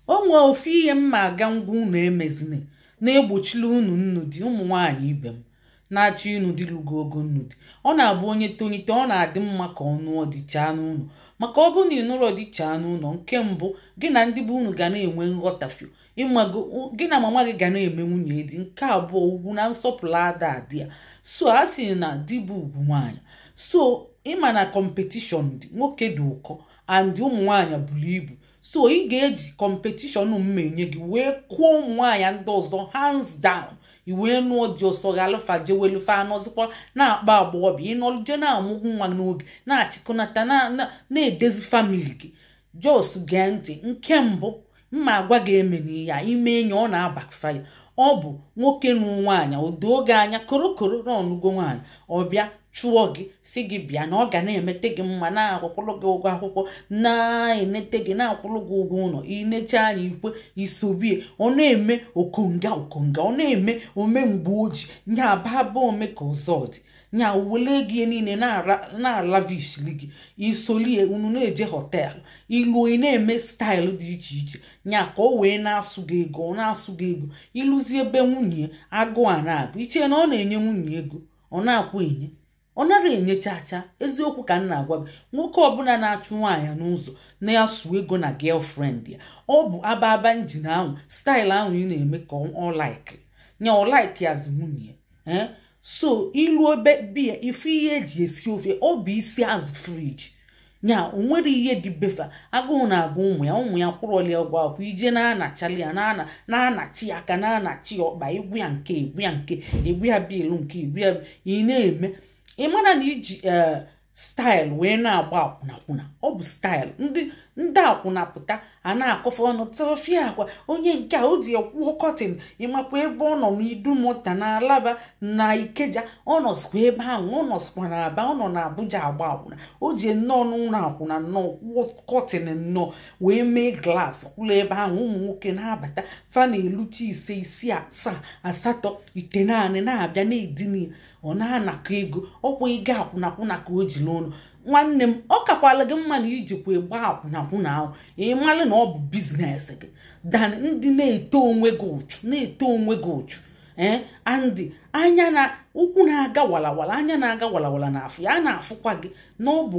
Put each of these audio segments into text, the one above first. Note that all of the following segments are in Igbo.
O nwee ofu ihe mma aga ngwa unu emezine na-egbochili unu nnu di. Ụmụ nwaanyị ibe m na-achọ ịnụ di lugo ogo nnu di, ọ na-abụ onye tonite, ọ na-adị mma ka ọ nụọ di chaa n'ụlọ. Maka ọ bụrụ na ị nụrọ di chaa n'ụlọ, nke mbụ, gị na ndị be unu ga na-enwe nghọtafio, ịmago, gị na mama gị ga na-eme nwunye di. Nke abụọ, ugwu na nsọpụrụ ada adị ya. So a sị na di bụ ugwu nwaanyị. So ịma na competition dị, nwoke dị ụkọ and ụmụ nwaanyị buru ibu. So ị ga-eji competition mma enye gị wee kụọ ụmụ nwaanyị ndị ọzọ hands down, i wee nụọ dị ọsọ, ghalụfa jewelufa anọzikwa na-akpa agbọghọbịa. Ịnọluje na-amụ nwa n'oge, na-achịkọnata, na-edezi family gị. Just gee ntị. Nke mbụ mma agwa gị eme n'ihe a ime enyi, ọ na-abackfire. Ọ bụ nwoke nụ nwaanyị odo oge anya korokoro na ọnụgo nwaanyị, ọ bịa chụọ gị, si gị bịa na ọ ga na-emete gị mma, na-akwụkwụrụ gị ụgwọ akwụkwọ, na-enete gị, na-akwụrụ gị ụgwọ ụlọ. Inecha anya ikwe isobie. Ọ na-eme okonga okonga, ọ na-eme ome mgbe oji nya ababa ome ka ọzọ dị nya wele gị niile na-alavishli gị, isolie, unu na-eje hotel, iluo, ị na-eme style dị iche iche nya ka ọ wee na-asụ gị ego. Ọ na-asụ gị ego, ịlụzi ebe nwunye, agụụ a na-agụ iche na ọ na-enye nwunye ego, ọ na-akwụ enye, ọ nara enye chacha. Eziokwu ka m na-agwa gị. Nwoke ọbụla na-achụ nwaanyị n'ụzọ na-asụ ego na girlfriend ya, ọ bụ ababa engine ahụ, style ahụ ị na-eme ka ọ like nya, ọ like yazi nwunye ya. So ilu ebe biya, ife ihe eji esi ofe, ọ bụ isi azụ fridge nya, o nwere ihe dị befa. Agụụ na-agụ ụmụ ya, ụmụ ya kwụrọli ụgwọ akwụkwọ, ije na-anachali ya, na-anachi ya aka, na-anachi ya ọkpa, igwu ya nke, igwu ya nke, igwu ya bill nke, igwu ya. Ị na-eme, ị mara na iji ee style wee na-agba akwụnakwụna. Ọ bụ style ndị akwụna pụta a na-akọfe ọnụ tọfịa akwa onye nke a o ji ekwuo curtain. Ịmakwa ebe ọ nọ n'Idumota na Alaba na Ikeja, ọ nọsikwa ebe ahụ, ọ nọsikwa na Aba, ọ nọ na Abuja agba akwụna. O ji nnọọ n'ụlọ akwụna nnọọ kwuo curtain nnọọ wee mee glass kwụlụ ebe ahụ. Ụmụ nwoke na-abata, fa na-eluchi 5, 6, 7, 8, 9 na-abịa na-edina ya. Ọ na-anakọ ego ọkwa ego akwụnakwụna ka o ji n'ụlọ. Nwanne m, ọ kakwala gị mma na ijikwa gba akwụnakwụna ahụ, ị malụ na ọ bụ business gị than ndị na-eto onwe gị ụchụ, na-eto onwe gị ụchụ. Ee, andị anya na ụkwụ na-aga walawala, anya na-aga walawala na afụ ya, a na-afụkwa gị na ọ bụ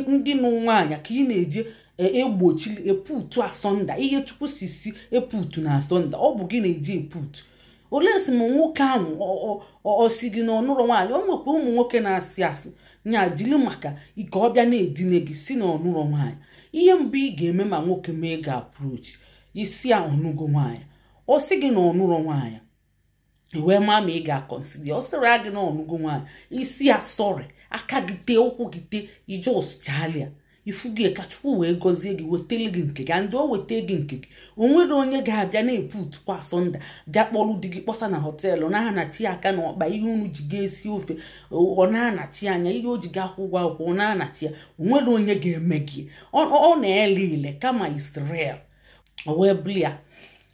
ndị nụ nwaanyị ka ị na-eje egbochili eputu asunder. Ihe Chukwu si si eputu na asunder, ọ bụ gị na-eji eputu. Olee si m nwoke ahụ ọ si gị na ọnụrụ nwaanyị? O nwekwa ụmụ nwoke na-asị asị nya jiri maka ike ọbịa na-edine gị, si na ọnụrọ nwaanyị. Ihe mbụ ị ga-eme ma nwoke mee gị approach, isi a ọnụgo nwaanyị, ọ sị gị na ọnụrọ nwaanyị, wee maa ma ị ga-aconsider. Ọ sịrị gị na ọnụgo nwaanyị, isi ya sorry, aka gị tee, ụkwụ gị tee, ijos chalia ifu gị ka Chukwu wee gọzie gị, wetele gị nke gị. Ndị o weta gị nke gị, o nwere onye ga-abịa na-eputukwa asunder, bịa kpọrọ di gị kpọsa na hotel, na-anachi aka na ọkpa, ihe unu ji ga-esi ofe, ọ na-anachi anya ihe o ji ga akwụ ụgwọ akwụkwọ, ọ na-anachi ya. O nwere onye ga-eme gị. Ọ na-ele ile kama Israel o wee bụrụ ya.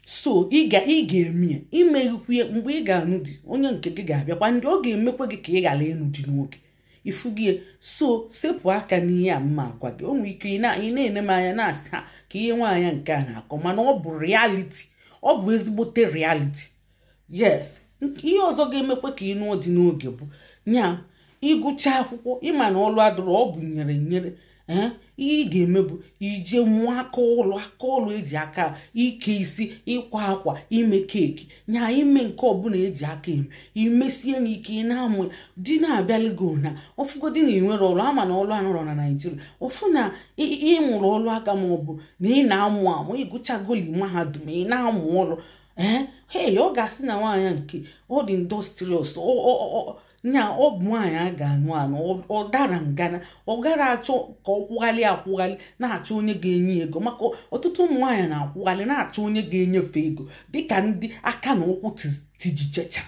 So ị ga-eme ya, imeghikwu ya mgbe ị ga-anụ di, onye nke gị ga-abịakwa, ndị ọ ga-emekwa gị ka ị ghara ịnụ di n'oge ifu gị. So sepụ aka n'ihe a mma agwa gị. O nwere ike ị na-ene m anya na-asị ha ka ihe nwaanyị nke a na-akọ, mana ọ bụ reality, ọ bụ ezigbote reality. Yes, ihe ọzọ ga-emekwa ka ị nụọ dị n'oge bụ nya ịgụcha akwụkwọ, ịma na ọlụ adụrụ, ọ bụ nyere nyere. Ee, ihe ị ga-eme bụ ije mụọ aka ọlụ, aka ọlụ eji aka ike isi, ịkwa akwa, ime cake, nya ime nke ọbụla eji aka eme, imesie ya ike. Ị na-amụ, di na-abịalị gị na ọfụgodi na ị nwere ọlụ, ama na ọlụ anọrọ na Naijiria, ọfụ na ịmụrụ ọlụ aka ma ọ bụ na ị na-amụ amụ, ịgụchagoli mahadum, ị na-amụ ọlụ. Ee, hei, ọ ga-asị na nwaanyị nke ọ dị industrious nya, ọ bụ nwaanyị a ga-anụ anụ. Ọ dara ngana, ọ gara achọ ka ọ kwụghalị akwụghalị na-achọ onye ga-enye ego, maka ọtụtụ ụmụ nwaanyị na-akwụghalị na-achọ onye ga-enyefe ego, dịka ndị aka na ụkwụ tijichacha,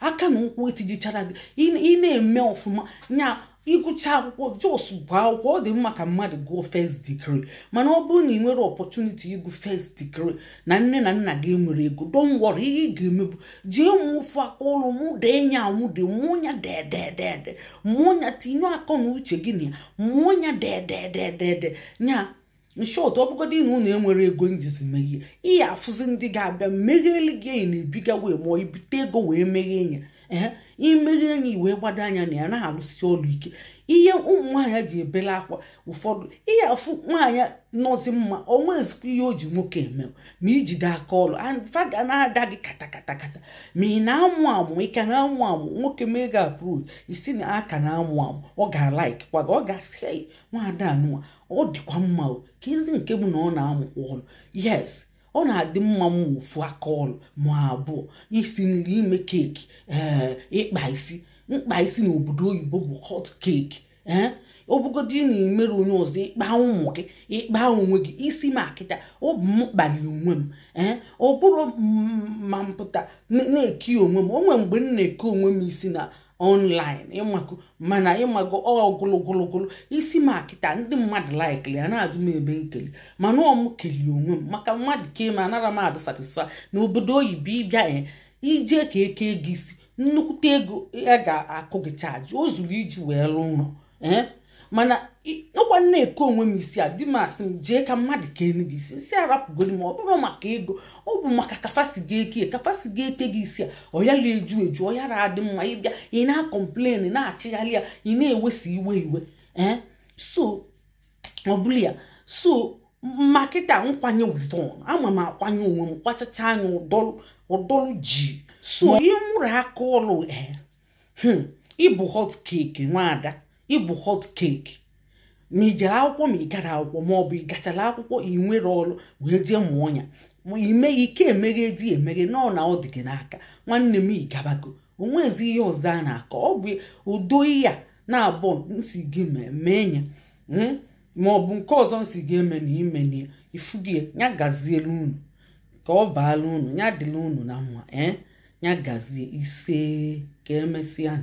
aka na ụkwụ etijichara gị. Ị na-eme ọfụma nya, ịgụcha akwụkwọ, just gụọ akwụkwọ. Ọ dị mma ka mmadụ gụọ first degree, mana ọ bụrụ na ị nwere opportunity ịgụ first degree na nne na nna gị nwere ego, don't worry. Ihe ị ga-eme bụ jee mụọ ofu aka ọrụ, mụdee nya, amụde, mụọ ya dededede, mụọ ya, tinye akọ na uche gị na ya, mụọ ya dedededede nya. In short, ọ bụgodị na unu enwere ego njizi meghe ihe, afụzi ndị ga-abịa megheli gị enyi na-ebiga wee mụọ ibute ego wee meghee ya. Ee, imeghe enyi wee gbado anya na ya na-alụsi ọrụ ike. Ihe ụmụ nwaanyị ji ebele akwa ụfọdụ, ihe afụ nwaanyị nọzi mma, onwe ezikwa ihe o ji nwoke eme ma ijide aka ọrụ faga na-ada gị kata kata kata. Ma ị na-amụ amụ, ị ka na-amụ amụ, nwoke mee gị approach, isi na aka na-amụ amụ, ọ ga-alike kwa gị, ọ ga-asị, "Hey, nwaada anụwa ọ dịkwa mma o, ka ezi nke bụ na ọ na-amụkwa ọrụ." Yes, ọ na-adị mma mma ofu aka ọrụ ma abụọ, isi nri, ime cake, ee, ịkpa isi. Mkpa isi n'obodo oyibo bụ hot cake. Ee, ọ bụgodị na imere onye ọzọ, ịkpa ụmụ gị, ịkpa onwe gị isi. Ma kịta ọ bụ m kpali onwe m. Ee, ọ bụrụ ma mpụta na-eki onwe m onwe mgbe m na-eke onwe m isi na online, ịmago, mana ịmago ọgụlụgụlụgụlụ isi ma kịta ndị mmadụ likeli ya na-ajụ m ebe nkeli, mana ọ m kelie onwe m maka mmadụ ke m anara m adụ satisfy. N'obodo oyibo, ịbịa ije ka eke ego isi, nnukwute ego ya ga-akụ gị chaji o zuru iji wee lụọ ụlọ. Ee, mana ọkwa na-eke onwe m isi a, di m asị m jee ka mmadụ kee gị isi. Nsị arapụgoro m. Ọ bụrụ maka ego, ọ bụ maka kafasi gị eke, kafasi gị eke gị isi a, ọ yala eju eju, ọ yara adị mma. Ịbịa ị na-acomplain, na-achịgharị ya, ị na-ewesa iwe iwe. Ee, so ọ bụrụ ya, so ma kịta nkwanye weave-on, ama m akwanye onwe m, kwachacha anya ụdọlụ ụdọlụ ji. So ịnwụrụ aka ọlụ, ee, ịbụ hot cake, nwaada, ịbụ hot cake. Ma ị jere akwụkwọ, ma ị gara akwụkwọ, ma ọ bụ ị gachara akwụkwọ, ị nwere ọrụ wee jee mụọ ya, ma ime ike emeghe di emeghe nọ na ọ dị gị n'aka. Nwanne m, ịgabago onwezi ihe ọzọ a na-akọ. Ọ bụ udo ihe a na-abụọ nsi gị mee ya, ma ọ bụ nke ọzọ nsi gị eme na ime na ifu gị ya. Gazielu unu, ka ọ baala unu, ya dịla unu na mma. Ee, ya gazie. Ise, ka emesịa.